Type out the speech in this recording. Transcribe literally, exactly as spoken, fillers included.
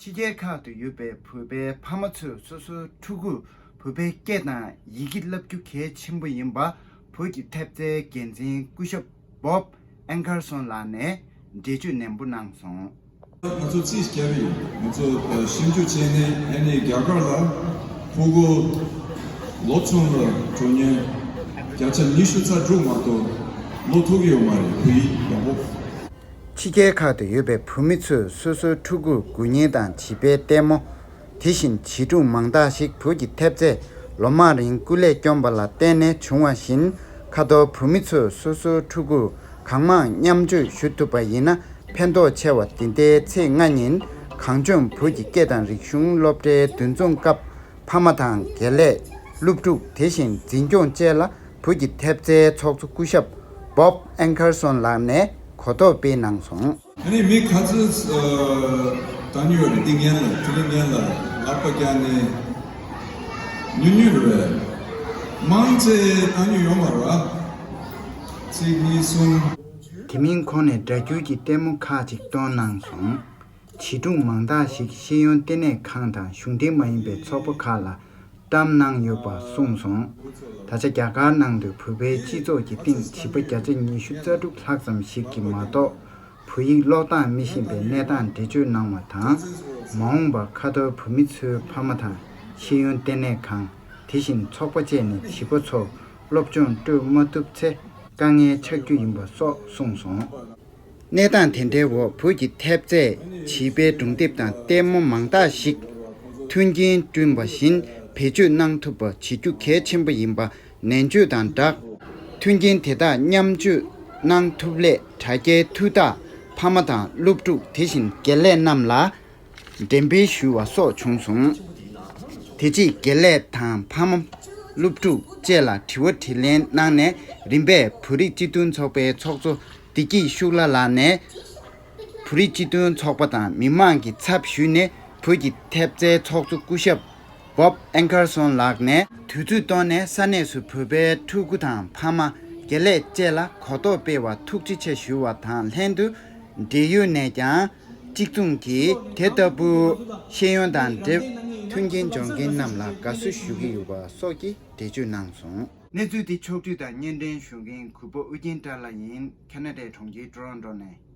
ཕྱི་རྒྱལ་ཁག་ཏུ་ཡོད་པའི་བོད་པའི་ཕ་མ་ཚོས་སོ་སོའི་ཕྲུ་གུར་བོད་པའི་སྐད་དང་ཡི་གེ་བསླབ་རྒྱུ་གལ་ཆེན་པོ་ཡིན་པ། བོད་ཀྱི་ཐེབས་རྩའི་འགན་འཛིན་སྐུ་ཞབས་བོབ་ཨན་ཁར་སོན་ལགས་ནས་འགྲེལ་བརྗོད་ནན་པོ་གནང་སོང་། ང་ཚོ་རྩིས་བརྒྱབ་ཡོད། ང་ཚོ་ཞིབ་འཇུག་བྱས་ནས། ཨ་ནི་རྒྱ་གར་ལ་ཕྲུ་གུ་ལོ་ཆུང་ལ་འགྲོ་མཁན་བརྒྱ་ཆ་ཉི་ཤུ་རྩ་དྲུག་མ་གཏོགས་ཀློག་ཐུབ་ཀྱི་ཡོད་མ་རེད། བོད་ཡིག་ཡག་པོ། ཕྱི་རྒྱལ་ཁག་ཏུ་ཡོད་པའི་བོད་མི་ཚོས་སོ་སོའི་ཕྲུ་གུར་དགུ་བརྙན་དང་བྱིས་པའི་ལྟད་མོ། དེ་བཞིན་བྱིས་ཕྲུག་མང་དག་ཞིག་བོད་ཀྱི་ཐེབས་རྩས་ལོ་མང་རིང་སྐུ་ལས་བསྐྱོན་པ་ལ་བརྟེན་ནས་བྱུང་བ་བཞིན། ཁ་ཐོར་བོད་མི་ཚོས་སོ་སོའི་ཕྲུ་གུར་གང་མང་མཉམ་སྤྱོད་ཞུ་ཐུབ་པ་ཡིན་ན་ཕན་ཐོགས་ཆེ་བ། འདི་ཟླའི་ཚེས་ལྔ་ཉིན་གངས་ལྗོངས་བོད་ཀྱི་སྐད་དང་རིག་གཞུང་སློབ་གྲྭའི་འདུ་འཛོམས་སྐབས། ཕ་མ་དང་དགེ་ལས། སློབ་ཕྲུག་དེ་བཞིན་འཛིན་སྐྱོང་བཅས་ལ་བོད་ཀྱི་ཐེབས་རྩའི་ཚོགས་གཙོ་སྐུ་ཞབས་བོབ་ཨན་ཁར་སོན་ལགས་ནས་གོ་རྟོགས་སྤེལ་གནང་སོང་། ཨ་ནི་མི་ག་ཚོད་ཨ་བཏང་མྱོང་ཡོད་རེད། འདི་སྔོན་ལ། དེ་རིང་སྔོན་ལ་ལག་པ་བརྐྱངས་ནས་ཉུང་ཉུང་རེད། མང་ཆེ་བཏང་མྱོང་ཡོད་མ་རེད་བ། གཅིག་གཉིས་གསུམ། དེ་མིན་ཁོང་ནས་སྒྲ་སྒྱུར་གྱི་ལྟད་མོ་ཁག་ཅིག་སྟོན་གནང་སོང་། བྱིས་ཕྲུག་མང་དག་ཞིག་ཤེས་ཡོན་ལྟེ་གནས་ཁང་དང་གཞུང་འབྲེལ་མ་ཡིན་པའི་ཚོགས་པ་ཁག་ལ་བཀྲམ་གནང་ཡོད་པ་གསུངས་སོང་། ད་ཆ་རྒྱ་གར་ནང་དུ་བོད་པའི་སྤྱི་ཚོགས་ཀྱི་སྟེང་བྱིས་པ་བརྒྱ་ཆ་ཉི་ཤུ་རྩ་དྲུག་ལྷག་ཙམ་ཞིག་གིས་མ་གཏོགས་བོད་ཡིག་ཀློག་སྟངས་མི་ཤེས་པའི་གནས་སྟངས་འགྲེལ་བརྗོད་གནང་བ་དང་། མ་འོངས་པར་ཁ་ཐོར་བོད་མི་ཚོའི་ཕ་མ་དང་ཤེས་ཡོན་ལྟེ་གནས་ཁང་། དེ་བཞིན་ཚོགས་པ་བཅས་ནས་བྱིས་པ་ཚོར་སློབ་སྦྱོང་སྤྲོད་མ་ཐུབ་ཚེ་དཀའ་ངལ་ཆགས་རྒྱུ་ཡིན་པ་སོགས་གསུངས་སོང་། གནས་སྟངས་དེ་འདྲའི་འོག་བོད་ཀྱི་ཐེབས་རྩས་བྱིས་པའི་སྒྲུང་དེབ་དང་ལྟད་མོ་མང་དག་ཞིག་མཐུན་རྐྱེན་བསྐྲུན་པ་བཞིན་བེད་སྤྱོད་གནང་ཐུབ་པ་བྱེད་རྒྱུ་གལ་ཆེན་པོ་ཡིན་པ་ནན་བརྗོད་དང་སྦྲགས། མཐུན་རྐྱེན་དེ་དག་མཉམ་སྤྱོད་གནང་ཐུབ་སླད་དྲ་རྒྱའི་མཐུ་རྟགས་ཕ་མ་དང་སློབ་ཕྲུག་དེ་བཞིན་དགེ་ལས་རྣམས་ལ་འགྲེམས་སྤེལ་ཞུ་བ་སོགས་བྱུང་སོང་། དེ་རྗེས་དགེ་ལས་དང་ཕ་མ། སློབ་ཕྲུག་བཅས་ལ་དྲི་བ་དྲིས་ལན་གནང་ནས། རིམ་པས་བོད་རིགས་སྤྱི་མཐུན་ཚོགས་པའི་ཚོགས་གཙོ་བདེ་སྐྱིད་ཤུགས་ལྷ་ལགས་ནས་བོད་རིགས་སྤྱི་མཐུན་ཚོགས་པ་དང་མི་མང་གི་ཚབ་ཞུས་ནས་བོད་ཀྱི་ཐེབས་རྩའི་ཚོགས་གཙོ་སྐུ་ཞབས་བོབ་ཨན་ཁར་སོན་ལགས་ནས་དུས་ཚོད་བཏོན་ནས་ས་གནས་སུ་བོད་པའི་ཕྲུ་གུ་དང་ཕ་མ། དགེ་ལས་བཅས་ལ་གོ་རྟོགས་སྤེལ་བར་ཐུགས་རྗེ་ཆེ་ཞུ་བ་དང་ལྷན་དུ། འབྲེལ་ཡོད་ནས་ཀྱང་གཅིག་མཚུངས་ཀྱིས་དེ་ལྟ་བུའི་ཤེས་ཡོན་དང་འབྲེལ་མཐུན་རྐྱེན་སྦྱོང་མཁན་རྣམས་ལ་དགའ་བསུ་ཞུ་གི་ཡོད་པ་སོགས་ཀྱི་འགྲེལ་བརྗོད་གནང་སོང་། གནས་ཚུལ་འདི་ཕྱོགས་བསྒྲིགས་དང་སྙན་སྒྲོན་ཞུ་མཁན་གུས་པ་ཨུ་རྒྱན་བཀྲ་ལྷ་ཡིན། ཁ་ན་ཌའི་གྲོང་ཁྱེར་ཊོ་རོན་ཊོ་ནས།